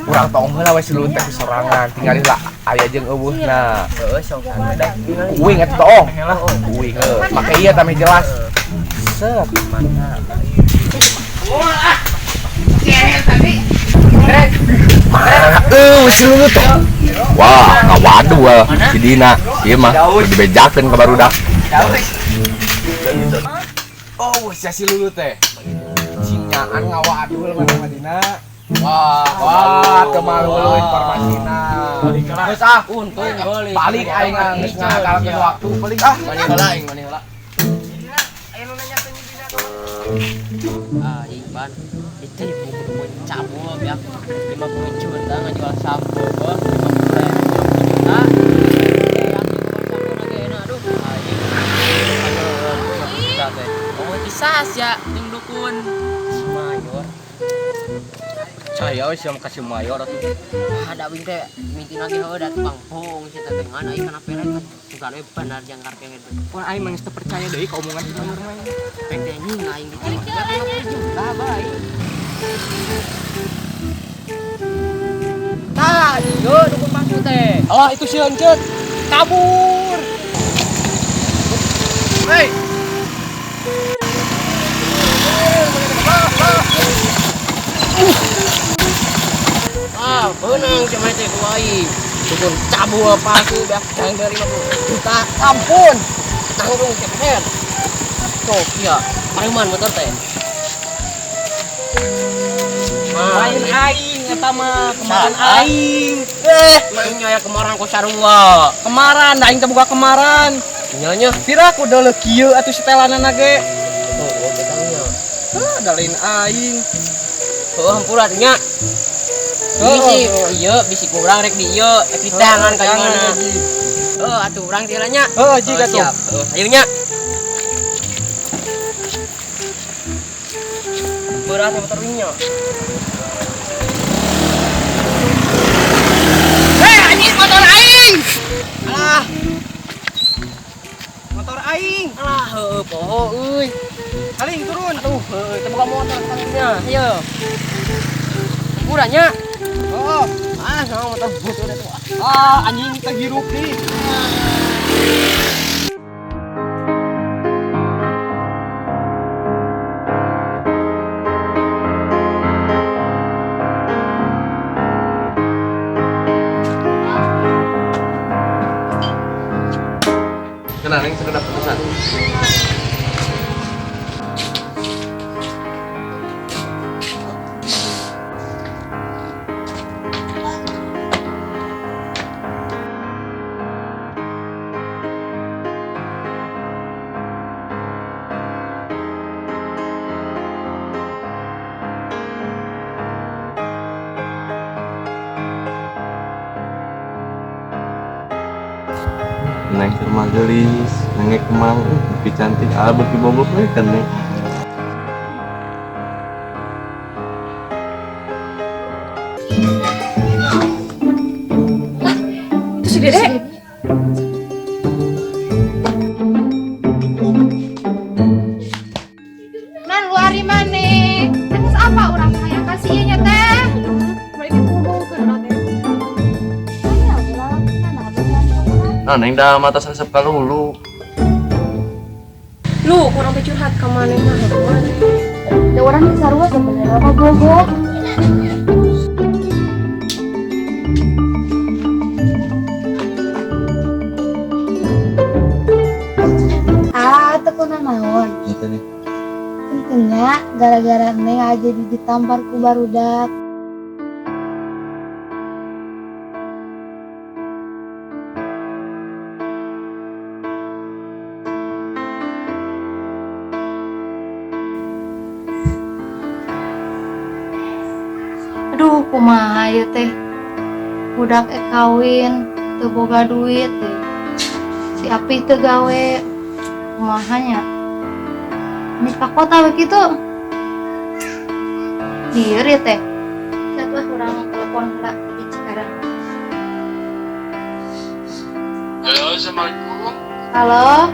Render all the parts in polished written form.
Urang tong heula we si Lulun teh sorangan, tinggalin lah aya jeung euweuhna. Heeh, sok ada. Uing atuh toong. Uing heuh. Make ieu tah meh jelas. Set. Mantap. Si Lulu teh. Wah, ngawaduh wah. Si Dina, ieu mah dibejakeun ka barudak. Oh, si Lulu teh. Cinyaan ngawaduh mana mah Dina. Wah, wah, teu malu informasina. Geus ah, Untung balik. Balik aing geus ngagalkeun waktu balik ah. Mani heula aing, mani heula. Ah, Ipan. Itu dukun cabul ya. 50 juta ngajual sabu, bos. 50 juta. Eh, lagi enak aduh. Aing. Aduh, juta teh. Oh, tisas ya jeung dukun. Si Mayor. Saya we siam kasih mayor atuh. Ah, da wing teh minti lagi heuh da tukang bohong si teh ngan aing kana perek kan. Bukan we benar jangkar keneh teh. Wah, aing mah geus teu percaya deui ka omongan si mayor mah. Pek teh nying aing gitu. 50 juta bae. Tah, ieu dukun palsu teh. Alah, itu si Lanceut. Kabur. Hei. Ah, beunang si mah teh ku aing. Dukun cabul palsu beak jangkar 50 juta. Ampun. Tanggung cepetan. Tuh, iya. Pareman motor teh. Lain aing eta mah, kemarin Saha? aing. Eh, main aya kemaran ku sarua. Kemaran, da aing teh boga kemaran. Nya nya. Pira ku deuleu kieu atuh setelanana ge. Oh, betangnya. Heuh, da lain aing. Heuh, hampura nya. Bisi, iya, bisi kurang rek di ieu, rek di tangan ka mana. Heuh, atuh urang teh nya. Heuh, jig atuh. Siap. Heuh, ayo nya. Berat motor nya. Hei, anjing motor aing. Alah, Motor aing. alah, heuh, poho euy. Aling turun. Aduh, heuh, teu boga motor tangnya. Ayo. Hampura nya. Oh, Ah, sama motor bus udah tuh. ah anjing teh hirup nih. Kenal yang sekedap pesan. Neng keur mah geulis, nengek kemang, beuki cantik, ah beuki bogoh we kan neng. Itu si Dede. Nan lu ari maneh? Terus apa urang hayang kasih ieu nya teh? Mereka ngomongkeun urang teh. Aya we lalakina nah beneran ka urang. Nah, neng dah mata resep ka Lulu. Lu kurang teh curhat ka maneh mah maneh. Da urang teh sarua sebenarnya mah bogoh. Ah, teu kunaon. Gitu nih. Tentunya gara-gara neng aja ditampar ku barudak. Aduh, kumaha ieu teh? Budak ek kawin, teu boga duit teh. Si Api teu gawe. Kumaha nya? Nikah kota we kitu. Lieur ya teh. Lihat lah urang telepon heula di Cikarang. Assalamualaikum. Halo.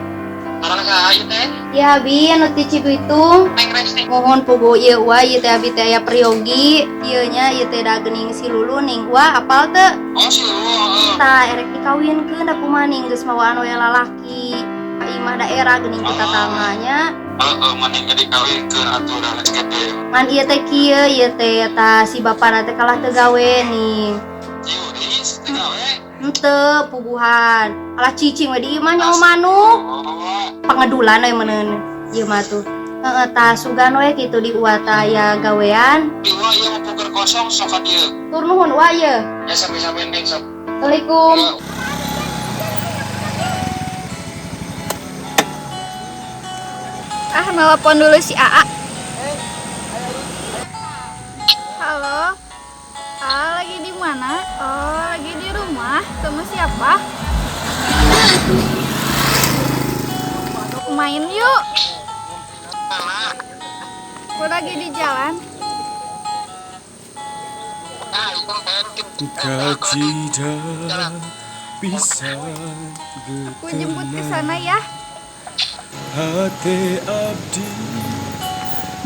Sareng saha ieu teh? Ya abi anu ti Cibitung. Neng Resti. Mohon pugu ieu wa ieu teh abi teh aya peryogi. Ieu nya ieu teh da geuning si Lulu ning wa apal teu? Oh si Lulu, heeh. Tah erek dikawinkeun da kumaha ning geus mawaan we lalaki. Imah daerah geuning kita tanganya. Heeh, mending jadi kawinkeun atuh da geus gede. Ngan ieu teh kieu ieu teh tah si bapana teh kalah teu gawe ning. Ciuris teu gawe. Henteu puguhan. Alah cicing we di imah nyawa manuk. Oh, Pangedulan we meuneun ieu mah tuh. Heeh tah sugan we kitu di uwa tah aya gawean. di wa ieu mah puker kosong sok ka dieu. Tur nuhun wa ieu. Ya sami-sami neng sok. Assalamualaikum. Ah, nelpon dulu si AA. Halo. Ah, lagi di mana? Oh, lagi di rumah. Sama siapa? Main yuk. Aku lagi di jalan. Kau tidak bisa Aku jemput ke sana ya. Hati abdi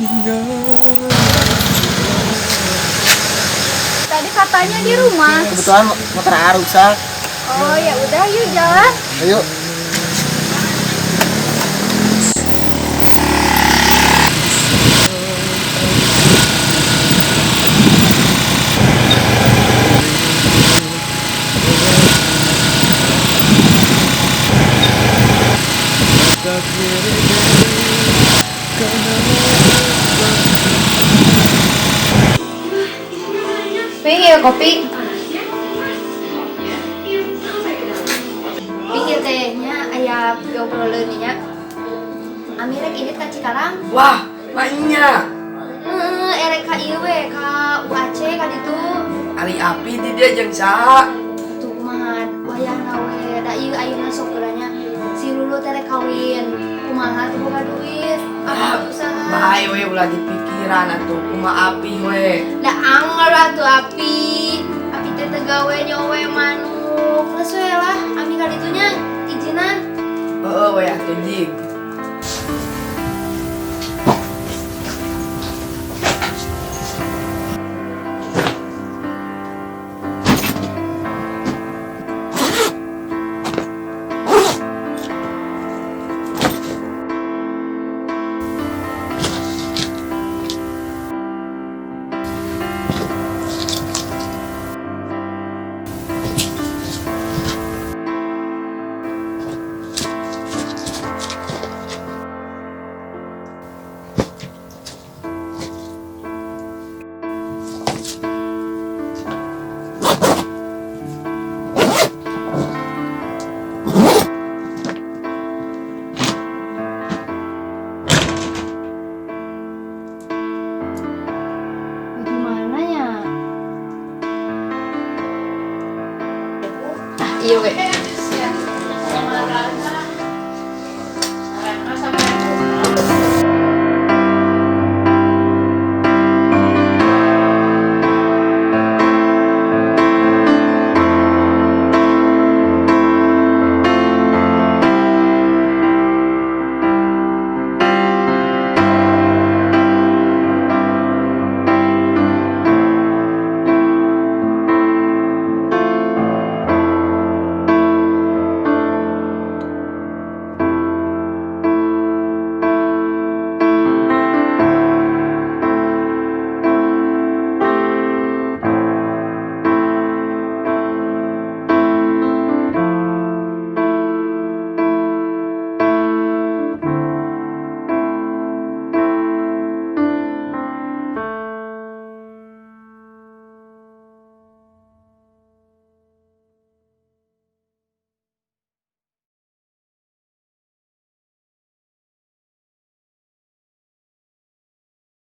ninggal. Tadi katanya di rumah. Kebetulan motor A rusak. Oh, ya udah yuk jalan. Ayo. Pi, ya kopi. Pi ieu teh nya aya diobrolkeun nya. Ami rek indit ka Cikarang. Wah, banyak. Heeh, erek ka ieu we ka UAC ka ditu. Ari api di dia jeung saha? Tuh kumaha wayahna we da ieu ayeuna sok geura nya si Lulu teh rek kawin. Kumaha tuh boga duit? Ah, Apa usaha? Bae we ulah dipikiran atuh kumaha api we. Da anggar atuh api. Api teh teu gawe nyowe manuk. Geus we lah, ami ka ditu nya izinan. Heeh we atuh jig. Gimana ya? Ah, iya we.